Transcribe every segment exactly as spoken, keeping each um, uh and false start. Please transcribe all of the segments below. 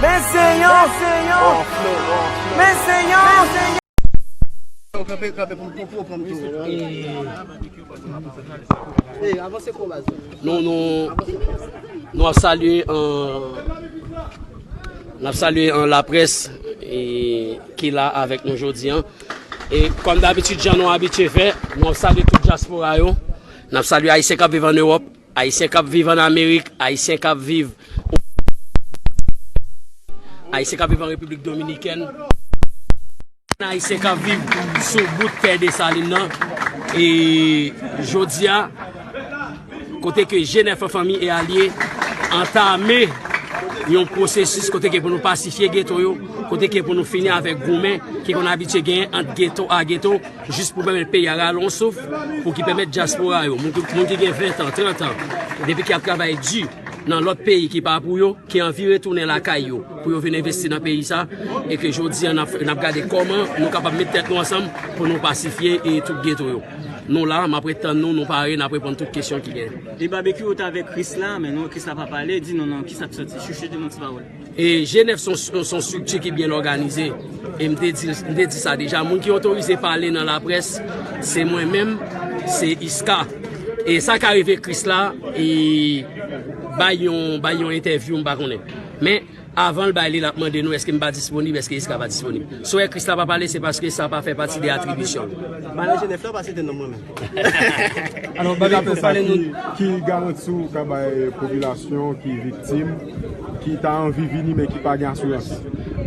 Men se yon, men se yon, men se yon. Kanpe, kanpe pou m, pou, pou, pou m tou. Ey, avanse kou baz. Nou, nou, nou ap salye, euh, n ap salye, euh, laprès, e, ki la avèk nou jodi an. E kòm dabitid, jan nou abitye fè, nou ap salye tout dyaspora yo. N ap salye Ayisyen k ap viv ann Ewòp, Ayisyen k ap viv ann Amerik, Ayisyen k ap viv, Ayisyen k ap viv an Repiblik Dominikèn, Ayisyen k ap viv sou bout tè Desalin nan. E jodi a, kote ke G nèf an fanmi e alye antame yon pwosesis kote ke pou nou pasifye geto yo, kote ke pou nou fini avèk goumen ki konn abitye genyen ant geto a geto, jis pou pèmèt peyi a rale yon souf, pou ki pèmèt dyaspora yo, moun ki, moun ki gen ven tan, trant an, depi ki ap travay di nan lòt peyi ki pa pou yo, ki anvi retounen lakay yo, pou yo vin envesti nan peyi sa, e ke jodi a n ap, n ap gade kòman nou kapab met tèt nou ansanm pou nou pasifye e tout geto yo. Nou la, m ap ret tann nou, nou pare, n ap reponn tout kesyon ki gen. E Babekyou, ou t avèk Krisla, men non, Krisla pa pale, di nou non, kisa k sòti, chouchoute nou ti pawòl. E G nèf se yon, se yon estrikti ki byen òganize. E m te di, m te di sa deja, moun ki otorize pale nan laprès, se mwen menm, se Iska. E sa ka rive Krisla, e bay yon, bay yon entèvyou, m pa konnen. Men, avan l bay li, l ap mande nou èske m pa disponib, èske Iska pa disponib. Si w wè Krisla pa pale, se paske sa pa fè pati de atribisyon l. Malè G nèf la pa site non mwen menm. Alò, Babekyou, pale nou. Ki, ki garanti w ka bay popilasyon ki viktim, ki ta anvi vini, men ki pa gen asirans?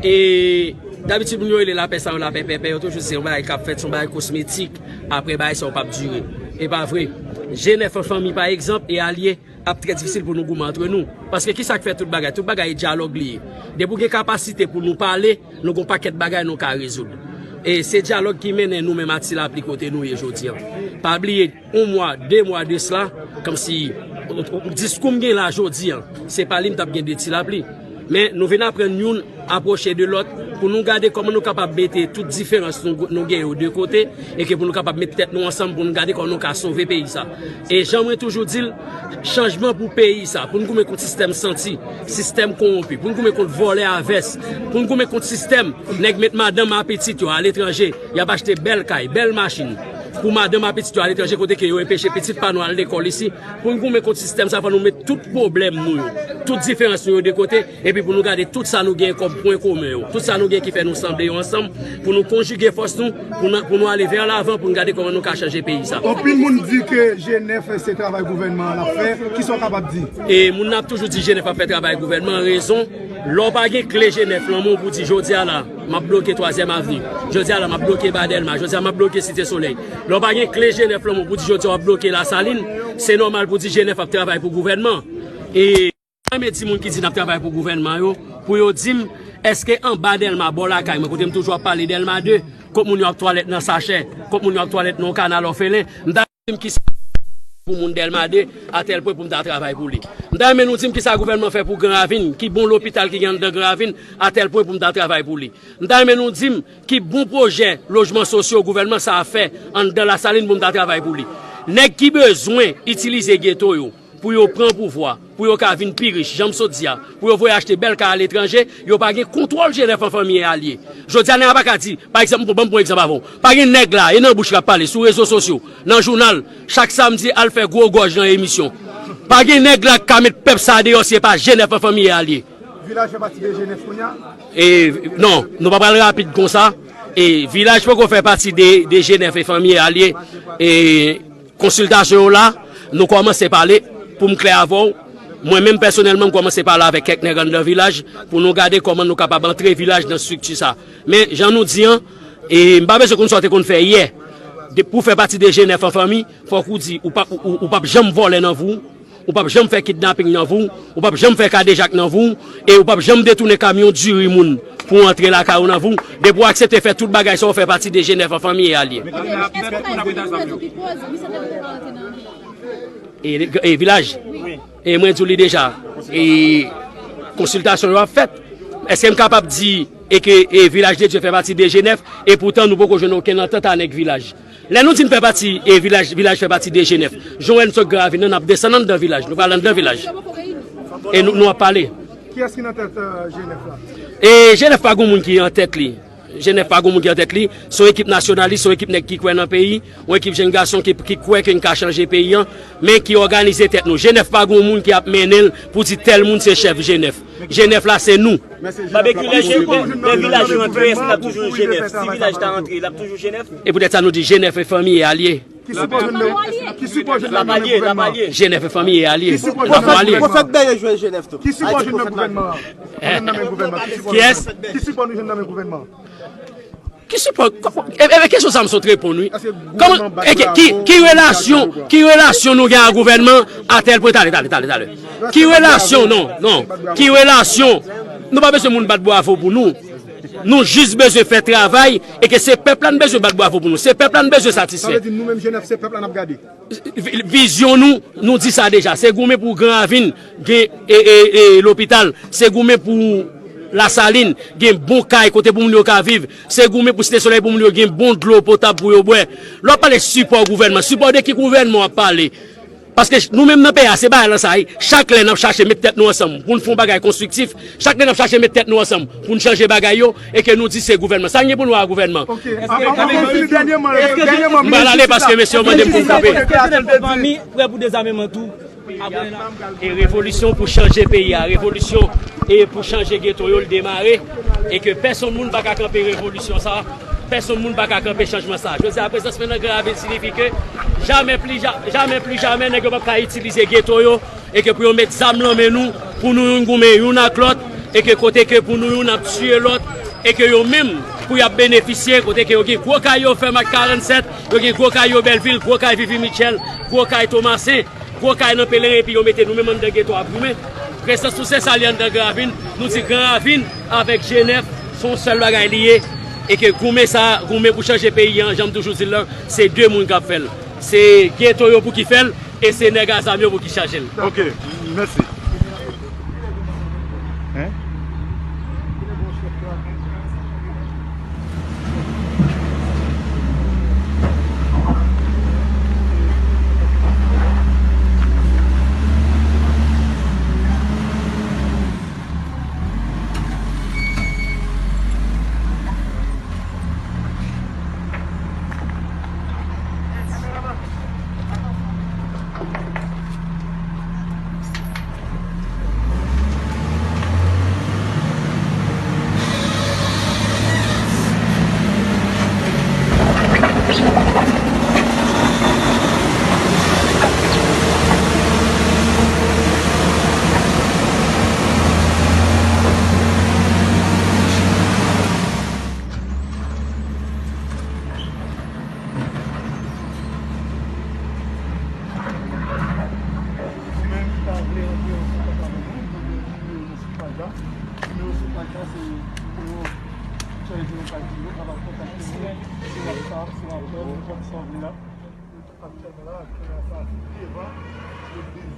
E dabitid, moun yo rele lapè sa yo lapè pèpè, yo toujou di se yon bagay k ap fèt, se yon bagay kosmetik, apre bagay sa yo p ap dire. E pa vre. G nèf an fanmi, pa egzanp, e alye, ap trè difisil pou nou goumen antre nou. Paske kisa k fè tout bagay? Tout bagay e dyalòg li ye. Depi w gen kapasite pou nou pale, nou gon pakèt bagay nou ka rezoud. E se dyalòg ki mennen nou menm a Ti Lapli kote nou ye jodi an. Pa bliye, yon mwa, de mwa de sla, kòmsi, diskou m gen la jodi an, se pa li m t ap gen de Ti Lapli. Men nou vin aprann youn apwoche de lòt pou nou gade kòman nou kapab mete tout diferans nou, nou gen yo de kote e ke pou nou kapab met tèt nou ansanm pou nou gade kòman nou ka sove peyi sa. E jan mwen toujou di l, chanjman pou peyi sa, pou n goumen kont sistèm santi, sistèm kowonpi, pou n goumen kont vòlè a vès, pou n goumen kont sistèm nèg met madanm a pitit yo aletranje, y ap achte bèl kay, bèl machin pou madanm a pitit yo aletranje kote ke yo enpeche pitit pa nou al lekòl isi, pou n goumen kont sistèm sa, fò nou met tout pwoblèm nou yo, tout diferans nou yo de kote, epi pou nou gade tout sa nou gen kòm pwen komen yo, tout sa nou gen ki fè nou sanble yo ansanm, pou nou konjige fòs nou, pou n, pou nou ale vè lavan, pou n gade kòman nou ka chanje peyi sa. Anpil moun di ke G nèf se travay gouvènman an l ap fè. Kisa w kapab di? E moun nan ap toujou di G nèf ap fè travay gouvènman an, rezon, lè w pa gen kle G nèf lan men w pou di jodi a la, m ap bloke Twazyèm Avni. Jodi a la, m ap bloke Ba Dèlma. Jodi a, m ap bloke Site Solèy. Lè w pa gen kle G nèf lan men w pou di jodi a w ap bloke Lasalin, se nòmal pou di G nèf ap travay pou gouvènman. E mwen renmen di moun ki di n ap travay pou gouvènman yo, pou yo di m, èske anba Dèlma, bò lakay mwen, kote m toujou ap pale Dèlma de, kot moun yo ap twalèt nan sachè, kot moun yo ap twalèt nan yon kanal òfelen, m ta di m kisa pou moun Dèlma de, a tèl pwen pou m ta travay pou li. M ta renmen nou di m kisa gouvènman fè pou Gran Ravin, ki bon lopital ki gen anndan Gran Ravin, a tèl pwen pou m ta travay pou li. M ta renmen nou di m ki bon pwojè lojman sosyo gouvènman sa a fè anndan Lasalin pou m ta travay pou li. Nèg ki bezwen itilize geto yo pou yo pran pouvwa, pou yo ka vin pi rich, jan m sot di a, pou yo voye achte bèl kay aletranje, yo pa gen kontwòl G nèf an fanmi e alye. Jodi a, nèg la pa ka di, pa egzanp, m pran, ban m pran egzanp avè w. Pa gen nèg la, e nan bouch l ap pale, sou rezo sosyo, nan jounal, chak samdi, al fè gwo gòj nan emisyon. Pa gen nèg la k ka met pèp sa a deyò si e pa G nèf an fanmi e alye. Vilaj fè pati de G nèf kounye a? E, non, nou pa pral rapid konsa. E, Vilaj poko fè pati de, de G nèf e fanmi e alye. E, konsiltasyon yo la, nou kòmanse pale, pou m klè avè w. Mwen menm pèsonèlman, m kòmanse pale avèk kèk nèg anndan Vilaj, pou nou gade kòman nou kapab antre Vilaj nan estrikti sa. Men, jan nou di an, e, m pa bezwen konn sa w te konn fè yè. De, pou w fè pati de G nèf an fanmi, fòk ou di, ou pa, ou, ou, ou p ap janm vòlè nan vi w, ou p ap janm fè kidnaping nan vi w, ou p ap janm fè kadejak nan vi w, e ou p ap janm detounen kamyon diri moun pou w antre lakay ou nan vi w. Depi w aksepte fè tout bagay sa, w fè pati de G nèf an fanmi e alye. E, e Vilaj, e mwen di w li deja, e konsiltasyon yo ap fèt. Èske m kapab di e ke, e Vilaj de Dye fè pati de G nèf, e poutan nou poko jwenn okenn antant a nèg Vilaj? Lè nou di n fè pati, e Vilaj, Vilaj fè pati de G nèf, jan w wè n sot Gran Ravin nan, n ap desann anndan Vilaj, nou pral anndan Vilaj. E nou, nou ap pale. Kiyès ki nan tèt, euh, G nèf la? E G nèf pa gen moun ki an tèt li. G nèf pa gen moun ki an tèt li. Se yon ekip nasyonalis, se yon ekip nèg ki kwè nan peyi, yon ekip jèn gason ki, ki kwè ke n ka chanje peyi an, men ki òganize tèt nou. G nèf pa gen moun ki ap mennen l pou di tèl moun se chèf G nèf. G nèf la, se nou. Babekilè, lè vilaj rantre, èske l ap toujou G nèf? Si vilaj ta rantre, l ap toujou G nèf? E poutèt sa nou di G nèf e fanmi e alye. Ki sipò jwenn nan, ki sipò jwenn nan men gouvènman? G nèf e fanmi e alye. Ki sipò jwenn nan, pwofèt Bèye jwenn G nèf tou. Ki sipò jwenn nan gouvènman? Jwenn nan men gouvènman. Ki sipò nou jwenn? Kiyès? Ki sipò nou jwenn nan men gouvènman? Ki sipò? Kòman, e, e, kesyon sa m sot reponn, wi. Kòman, e, ki, ki, ki relasyon, ki relasyon nou gen ak gouvènman a tèl pwen? Tale, tale, tale, tale. Ki relasyon, non, non. Ki relasyon? Nou pa bezwen moun bat bravo pou nou. Nou jis bezwen fè travay, e ke se pèp la n bezwen bat bravo pou nou. Se pèp la n bezwen satisfè. Sa vle di nou menm G nèf, se pèp la n ap gade. Vi-, vizyon nou, nou di sa deja. Se goumen pou Gran Ravin gen, e, e, e, lopital. Se goumen pou Lasalin gen bon kay kote pou moun yo ka viv. Se goumen pou Site Solèy pou moun yo gen bon dlo potab pou yo bwè. Lè w ap pale sipò gouvènman, sipò de ki gouvènman w ap pale? Paske nou menm nan peyi a, se bagay lan sa ye. Chak lè n ap chache met tèt nou ansanm pou n fè yon bagay konstriktif, chak lè n ap chache met tèt nou ansanm pou n chanje bagay yo, e ke nou di se gouvènman. Sa n gen pou nou a gouvènman? Ok, an, an, an, an, dènyèman, dènyèman, m pral ale paske mesye yo mande m pou m kanpe. Èske G nèf e fanmi prè pou dezameman tou? E revolisyon pou chanje peyi a, revolisyon e pou chanje geto yo, l demare, e ke pèsonn moun pa ka kanpe revolisyon sa. Pèsonn moun pa ka kanpe chanjman sa. Jodi a, prezans mwen nan Gran Ravin siyifi ke jamè pli ja-, jamè pli jamè nèg yo p ap ka itilize geto yo, e ke pou yo met zam nan men nou, pou nou youn goumen youn ak lòt, e ke kote ke pou nou youn ap tiye lòt, e ke yo menm pou y ap benefisye, kote ke yo gen gwo kay yo fèm ak karannsèt, yo gen gwo kay yo Bèlvil, gwo kay Vivi Mitchell, gwo kay Tomasen, gwo kay nan Pelerin, epi yo mete nou menm anndan geto ap goumen. Prezans nou se sa, li anndan Gran Ravin. Nou di Gran Ravin avèk G nèf, se yon sèl bagay li ye. E ke goumen sa, goumen pou chanje peyi an, jan m toujou di l lan, se de moun k ap fè l. Se geto yo pou ki fè l, e se nèg a zam yo pou ki chanje l. Ok, mèsi. Hein? Ou menm ki ta vle rantre an kontak avèk nou, nou gen nimewo nou sou paj la. Nimewo sou paj la se nimewo chèz yo ka di nou, kapab kontakte nou sou WhatsApp, sou apèl, nenpòt sa w vle la. Aktyèlman la, kounye a sa devan legliz.